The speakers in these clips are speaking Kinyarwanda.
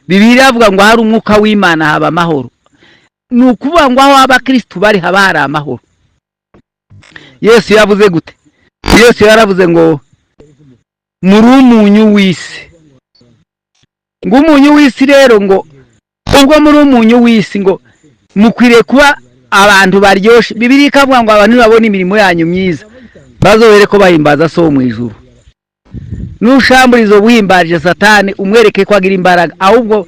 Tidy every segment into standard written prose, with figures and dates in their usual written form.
Bibiliya iravuga ngo hari umwuka w'Imana haba amahoro. Ni ukuvuga ngo aho abakristu bari haba hari amahoro. Yesu yavuze gute? Yesu yaravuze ngo muri umunyu w'isi. Ngo umunyu w'isi rero, ngo ubwo muri umunyu w'isi, ngo mukwiriye kuba abantu baryoshe. Bibiliya ikavuga ngo abantu nibabona imirimo yanyu myiza bazobere ko bahimbaza so mu ijuru. Nushamburizo buhimbarije Satani umwereke ko agira imbaraga, ahubwo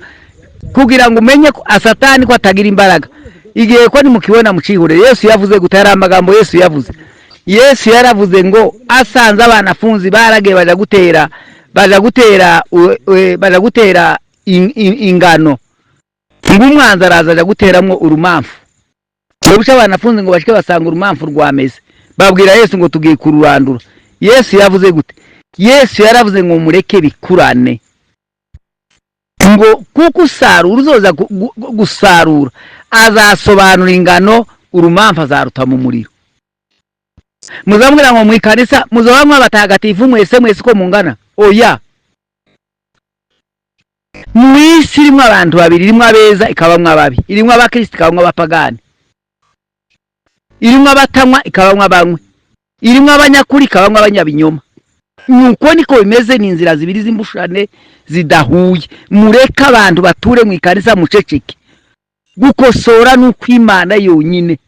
kugira ngo umenye ko Satani ko atagira imbaraga, igihe ko nimukibona mucihure. Yesu yavuze gute? Hari amagambo Yesu yavuze. Yesu yaravuze ngo asanze abanafunzi baragiye baja gutera, baja gutera, baja gutera ingano, ngo umwanzi araza aja guteramwo urumamfu. Ngo buce abanafunzi ngo bashike basanga urumamfu rwameze, babwira Yesu ngo tugiye kururandura. Yesu yavuze gute? Yesu yaravuze ngo mureke bikurane, ngo kuko usarura uzoza gusarura azasobanura ingano, urumamfu azaruta mu muriro. Muzamubwira ngo mu ikanisa muzoba mwabatagatifu mwese mwese uko mungana? Oya. Mu isi irimwo abantu babiri, irimwo abeza ikabamwo ababi, irimwo abakristo ikabamwo abapagani, irimwo abatanywa ikabamwo abanywi, irimwo abanyakuri ikabamwo abanyabinyoma. Nuko niko bimeze, ni inzira zibiri z'imbushane zidahuye. Mureke abantu bature mu ikanisa muceceke. Gukosora n'ukwimana yonyine.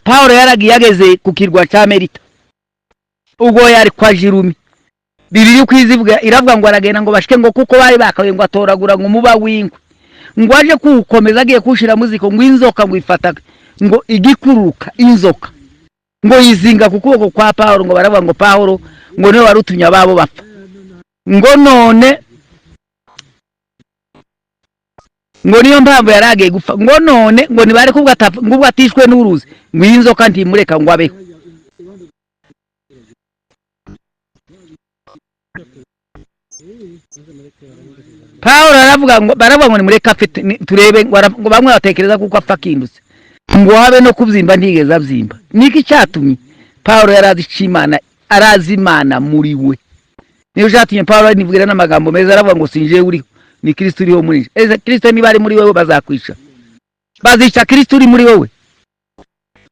Paulo yaragiye ageze ku kirwa ca Melita, ubwo yari kwa Jirumi. Bibiliya uko izivuga iravuga ngo aragenda ngo bashike, ngo kuko bari bakabaye ngo atoragura ngo umuba w'inkwi, ngo aje kuwukomeza agiye kuwushira mu ziko, ngo inzoka ngo ifata ngo igikuruka, inzoka ngo yizinga ku kuboko kwa Paulo. Ngo baravuga ngo Paulo ngo niwe wari utumye ababo bapfa, ngo none ngo niyo mpamvu yari agiye gupfa, ngo none ngo nibare kubwo atapfa, ngo ubwo atishwe n'uruzi, ngo iyi nzoka ntimureka ngo abeho. Paulo aravuga ngo baravuga ngo nimureke apfe turebe, ngo bamwe batekereza kuko apfa akindutse, ngo habe no kubyimba ntigeze abyimba. Niki cyatumye Paulo yarazi icyo Imana, arazi Imana muri we. Niyo cyatumye Paulo anivugira n'amagambo meza, aravuga ngo sinje uriho, ni Kristo uriho muri nje. Ese Kristo niba ari muri wewe bazakwica, bazica Kristo uri muri wewe.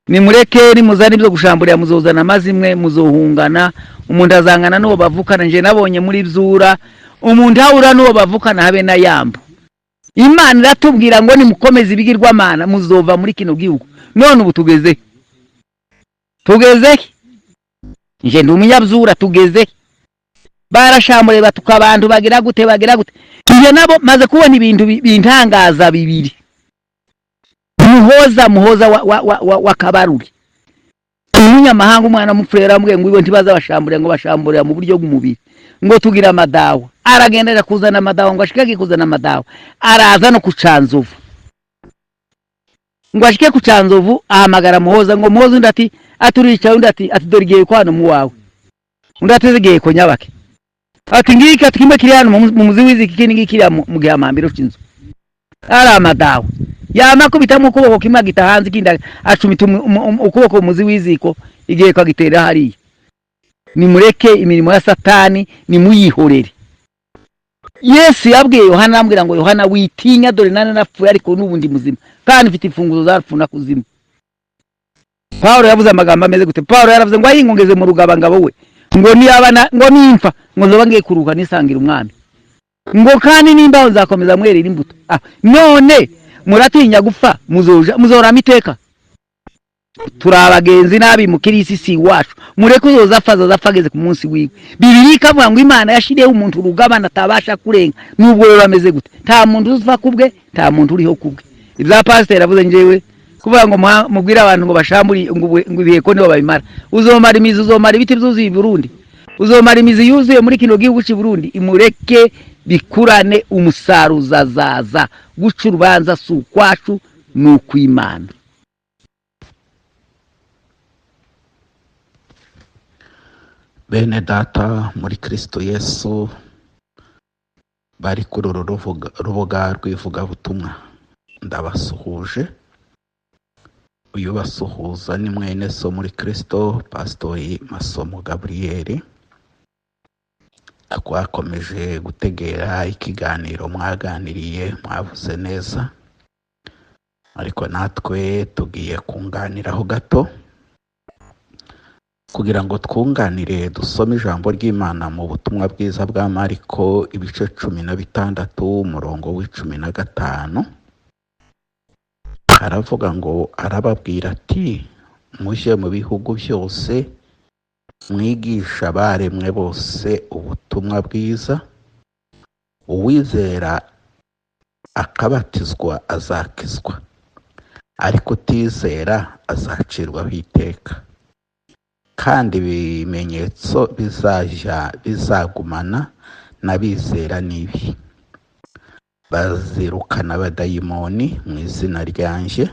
Nimureke nimuzane ibyo gushamburira, muzozana amazimwe, muzohungana, umuntu azangana n'uwo bavukana. Nje nabonye muri byura umuntu ahura n'uwo bavukana habe na yambo. Imana iratubwira ngo nimukomeze ibigirwamana muzova muri kino gihugu. None ubu tugeze tugeze nje ndi umunyabyura, tugeze barashamure batuka abantu bagira gute bagira gute. Nje nabo maze kubona ibintu bintangaza bibiri. Muhoza, Muhoza wa Kabaruri, umunyamahanga, umwana mupfurera amubwiye ngo iwe ntibaza bashambure, ngo bashamburira mu buryo bw'umubiri, ngo tugira amadawa. Aragenda aja kuzana amadawa, ngo ashike agiye kuzana amadawa, araza no ku Canzovu, ngo ashike ku Canzovu ahamagara Muhoza, ngo Muhoza, undi ati aturicaye, undi ati dore igihe ko hano mu wawe, undi ati igihe ko nyabake, ati ngiki, ati kimwe kiri hano mu muzi w'iziki, ikindi ngiki kiri mu gihamambiro c'inzu. Ari amadawa yamakubitamo ukuboko kimwe agita hanze, ikindi acumita ukuboko mu muzi w'iziko, igihe ko agitera hariya. Nimureke imirimo ya Satani, nimuyihorere. Yesu yabwiye Yohana, arambwira ngo Yohana witinya, dore nane napfuye ariko n'ubu ndi muzima, kandi mfite imfunguzo za rupfu na kuzimu. Paulo yavuze amagambo ameze gute? Paulo yaravuze ngo ayingongeze mu rugabangabo we, ngo niyaba ngo nimfa ngo nzoba ngiye kuruhuka nisangira umwami, ngo kandi nimba nzakomeza mwerera imbuto. None muratinya gupfa, muzorama iteka. Turi abagenzi n'abimukira isi si iwacu. Mureke uzoza apfa, azoza apfa ageze ku munsi wiwe. Bibiliya ikavuga ngo Imana yashiriyeho umuntu urugabane atabasha kurenga, nubwo rero ameze gute. Nta muntu uzapfa kubwe, nta muntu uriho kubwe. Ibya pasiteri avuze, njyewe kuvuga ngo mubwire abantu ngo bashambure, ngo ibiheko nibo babimara. Uzomara imizi, uzomara ibiti byuzuye i Burundi, uzomara imizi yuzuye muri kino gihugu cy'i Burundi. Imureke bikurane, umusaruza azaza. Guca urubanza si ukwacu, ni ukw'Imana. Bene data muri Kristo Yesu bari kuri uru rubuga rw'ivugabutumwa, ndabasuhuje. Uyu basuhuza ni mwene so muri Kristo, Pasitori Masomo Gaburiyeri. Twakomeje gutegera ikiganiro mwaganiriye, mwavuze neza, ariko natwe tugiye kunganiraho gato kugira ngo twunganire. Dusome ijambo ry'Imana mu butumwa bwiza bwa Mariko, ibice 16, umurongo wa 15. Aravuga ngo: "Arababwira ati: 'Mujye mu bihugu byose, mwigisha abaremwe bose ubutumwa bwiza. Uwizera akabatizwa azakizwa, ariko utizera azacirwaho iteka. Kandi ibimenyetso bizajya bizagumana n'abizera n'ibi: bazirukana abadayimoni mu izina ryanjye,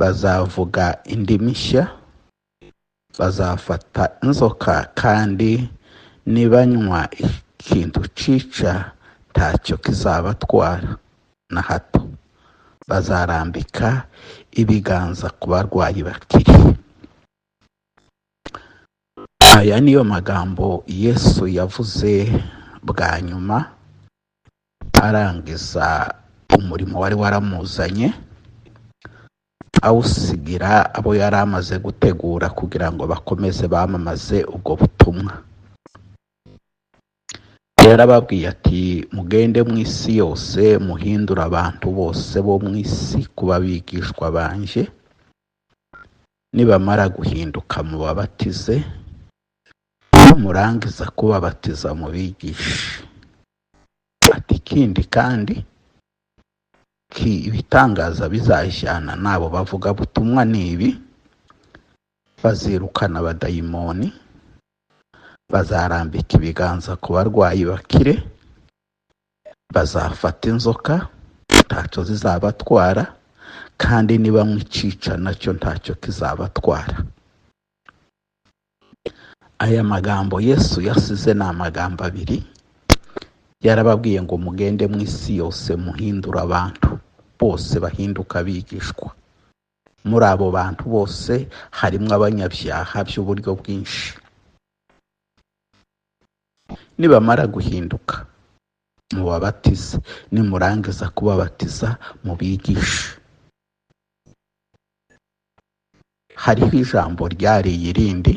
bazavuga indimi nshya, bazafata inzoka, kandi nibanywa ikintu cica ntacyo kizabatwara na hato, bazarambika ibiganza ku barwayi bakire.'" Aya niyo magambo Yesu yavuze bwa nyuma arangiza umurimo wari waramuzanye, awusigira abo yari amaze gutegura kugira ngo bakomeze bamamaze ubwo butumwa. Yarababwiye ati: "Mugende mu isi yose, muhindure abantu bose bo mu isi kuba abigishwa banje. Nibamara guhinduka mubabatize, nimurangiza kubabatiza mubigishe." Ati: "Ikindi kandi ibitangaza bizajyana n'abo bavuga butumwa ni ibi: bazirukana abadayimoni, bazarambika ibiganza ku barwayi bakire, bazafata inzoka ntacyo zizabatwara, kandi nibanywa icica nacyo ntacyo kizabatwara." Aya magambo Yesu yasize ni amagambo abiri. Yarababwiye ngo: "Mugende mu isi yose, muhindure abantu bose bahinduka abigishwa." Muri abo bantu bose harimo abanyabyaha by'uburyo bwinshi. "Nibamara guhinduka mubabatize, nimurangiza kubabatiza mubigishe." Hariho ijambo ryariye irindi.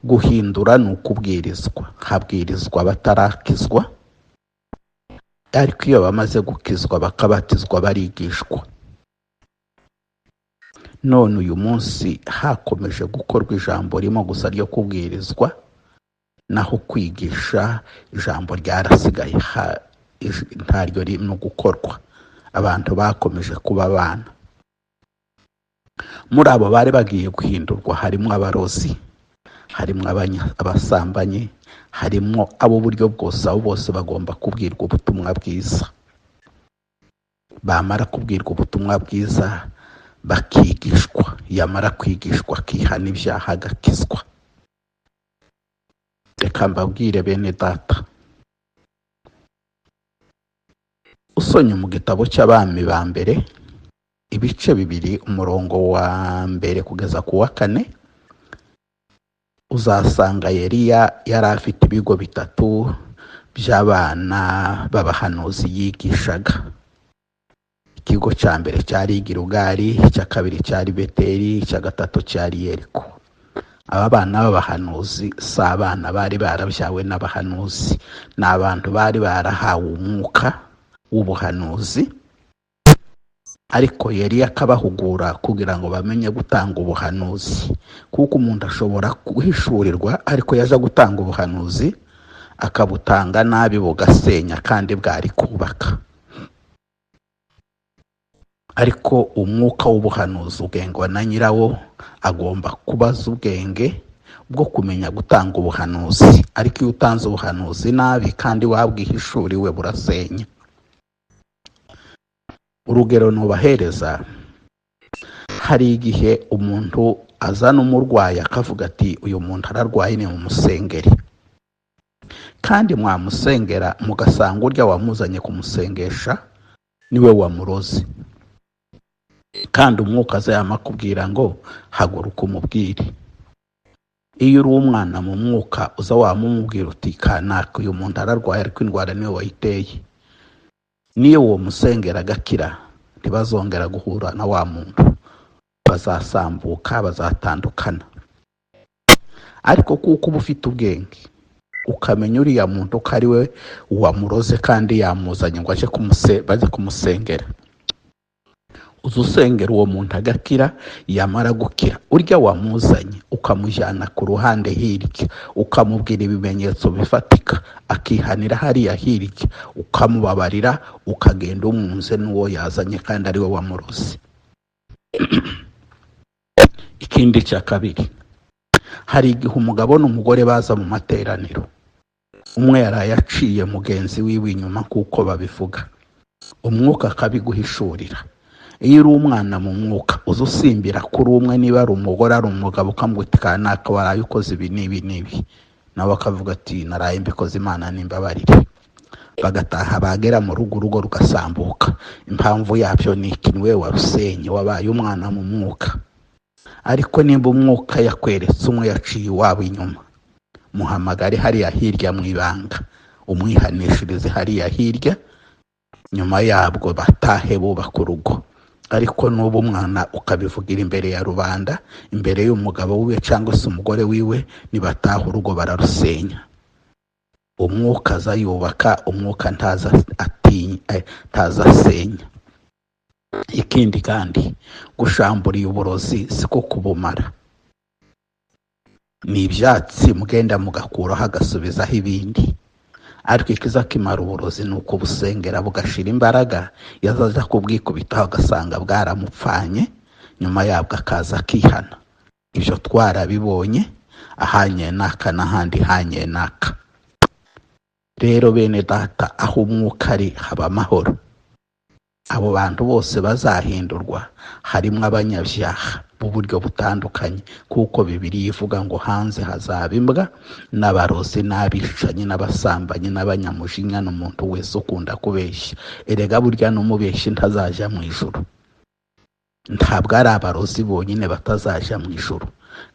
Guhindura ni ukubwirizwa, habwirizwa abatarakizwa, ariko iyo bamaze gukizwa bakabatizwa barigishwa. None uyu munsi hakomeje gukorwa ijambo rimwe gusa ryo kubwirizwa, naho kwigisha ijambo ryarasigaye, ntaryo ririmo gukorwa. Abantu bakomeje kuba abana. Muri abo bari bagiye guhindurwa harimo abarozi, harimo abasambanyi, harimo ab'uburyo bwose. Abo bose bagomba kubwirwa ubutumwa bwiza. Bamara kubwirwa ubutumwa bwiza bakigishwa, yamara kwigishwa akihana ibyaha agakizwa. Reka mbabwire bene data, usonye mu gitabo cy'Abami ba mbere, ibice 2, umurongo wa 1 kugeza ku wa 4, uzasanga Eliya yari afite ibigo 3 by'abana b'abahanuzi yigishaga. Ikigo cya mbere cyari Gilugali, icya kabiri cyari Beteli, icya gatatu cyari Yeriko. Aba bana b'abahanuzi si abana bari barabyawe n'abahanuzi, ni abantu bari barahawe umwuka w'ubuhanuzi, ariko Eliya akabahugura kugira ngo bamenye gutanga ubuhanuzi, kuko umuntu ashobora guhishurirwa ariko yaza gutanga ubuhanuzi akabutanga nabi, bugasenya kandi bwari kubaka. Ariko umwuka w'ubuhanuzi ugengwa na nyirawo, agomba kubaza ubwenge bwo kumenya gutanga ubuhanuzi. Ariko iyo utanze ubuhanuzi nabi kandi wabwihishuriwe, burasenya. Urugero nubahereza, hari igihe umuntu azana umurwayi akavuga ati: "Uyu muntu ararwaye, ni mumusengere." Kandi mwamusengera mugasanga urya wamuzanye kumusengesha niwe wamuroze. Kandi umwuka aza yamakubwira ngo: "Haguruka umubwire." Iyo uri umwana mu mwuka uza wamumubwira uti kanaka uyu muntu ararwaye ariko indwara niwe wayiteye. Niyo uwo musengera agakira, ntibazongera guhura na wa muntu, bazasambuka, bazatandukana. Ariko kuko uba ufite ubwenge ukamenya uriya muntu ko ari we wamuroze kandi yamuzanye ngo bajye kumusengera, uza usengera uwo muntu agakira. Yamara gukira, urya wamuzanye ukamujyana ku ruhande hirya, ukamubwira ibimenyetso bifatika, akihanira hariya hirya, ukamubabarira, ukagenda umwunze n'uwo yazanye kandi ari we wamuroze. Ikindi cya kabiri, hari igihe umugabo n'umugore baza mu materaniro, umwe yaraye aciye mugenzi wiwe inyuma kuko babivuga, umwuka akabiguhishurira. Iyo uri umwana mu mwuka uza usimbira kuri umwe, niba ari umugore ari umugabo, ukamwita kanaka waraye ukoze ibi n'ibi n'ibi, nawe akavuga ati naraye mbikoze, Imana nimbabarire. Bagataha, bagera mu rugo, urugo rugasambuka. Impamvu yabyo ni iki? Ni we warusenye, wabaye umwana mu mwuka. Ariko nimba umwuka yakweretse umwe yaciye iwabo inyuma, muhamagare hariya hirya mu ibanga, umwihanishirize hariya hirya, nyuma yabwo batahe bubaka urugo. Ariko nuba umwana ukabivugira imbere ya rubanda, imbere y'umugabo wiwe cyangwa se umugore wiwe, nibataha urugo bararusenya. Umwuka aza yubaka, umwuka ntaza asenya. Ikindi kandi, gushambura uburozi siko kubumara, ni ibyatsi mugenda mugakuraho agasubizaho ibindi. Ariko ikiza kimara uburozi ni uko busengera bugashira imbaraga, yazaza kubwikubitaho agasanga bwaramupfanye, nyuma yabwo akaza akihana. Ibyo twarabibonye ahanye naka n'ahandi hanye naka. Rero bene data, aho umwuka ari haba amahoro. Abo bantu bose bazahindurwa, harimo abanyabyaha b'uburyo butandukanye, kuko Bibiliya ivuga ngo hanze hazaba imbwa n'abarozi n'abicanyi n'abasambanyi n'abanyamujinya n'umuntu wese ukunda kubeshya. Erega burya n'umubeshyi ntazajya mu ijuru. Ntabwo ari abarozi bonyine batazajya mu ijuru,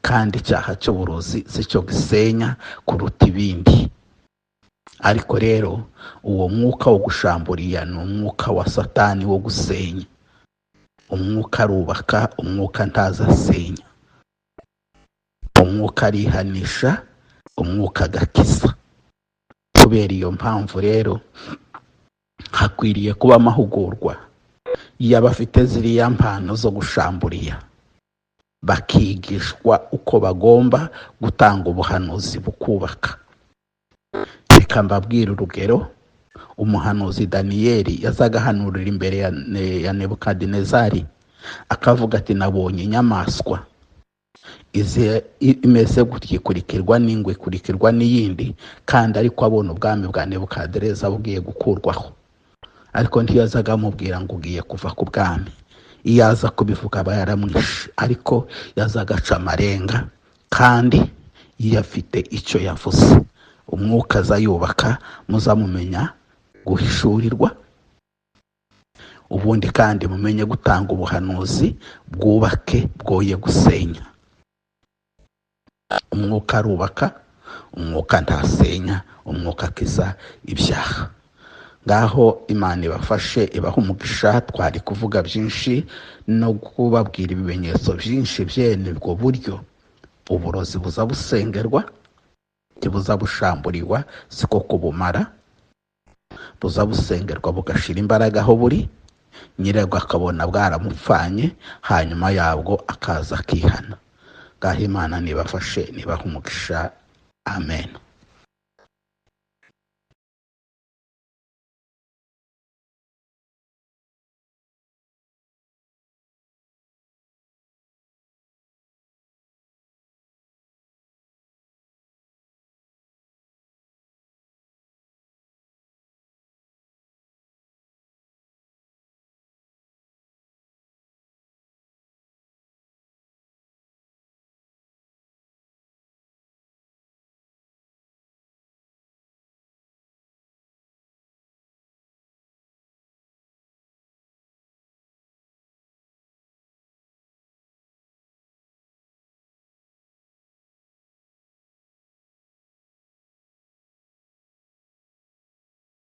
kandi icyaha cy'uburozi si cyo gisenya kuruta ibindi. Ariko rero uwo mwuka wo gushamburiya ni umwuka wa Satani wo gusenya. Umwuka arubaka, umwuka ntaza asenya. Umwuka arihanisha, umwuka agakiza. Kubera iyo mpamvu rero hakwiriye kuba amahugurwa y'abafite ziriya mpano zo gushamburiya, bakigishwa uko bagomba gutanga ubuhanuzi bukubaka. Reka mbabwire urugero. Umuhanuzi Daniyeli yazaga ahanurira imbere ya Nebukadinezari, akavuga ati nabonye inyamaswa imeze gutya, ikurikirwa n'ingwe, ikurikirwa n'iyindi, kandi ariko abona ubwami bwa Nebukadinezari bugiye gukurwaho. Ariko ntiyazaga amubwira ngo ugiye kuva ku bwami. Iyo aza kubivuga aba yaramwishe, ariko yazaga aca amarenga, kandi iyo afite icyo yavuze. Umwuka aza yubaka, muzamumenya guhishurirwa. Ubundi kandi mumenye gutanga ubuhanuzi bwubake, bwoye gusenya. Umwuka arubaka, umwuka ntasenya, umwuka akiza ibyaha. Ngaho Imana ibafashe, ibahe umugisha. Twari kuvuga byinshi no kubabwira ibimenyetso byinshi byene ubwo buryo uburozi buza busengerwa, buza bushamburirwa, siko kubumara, buza busengerwa bugashira imbaraga aho buri, nyirabwo akabona bwaramupfanye, hanyuma yabwo akaza akihana. Ngaho Imana nibafashe, nibahe umugisha. Amen.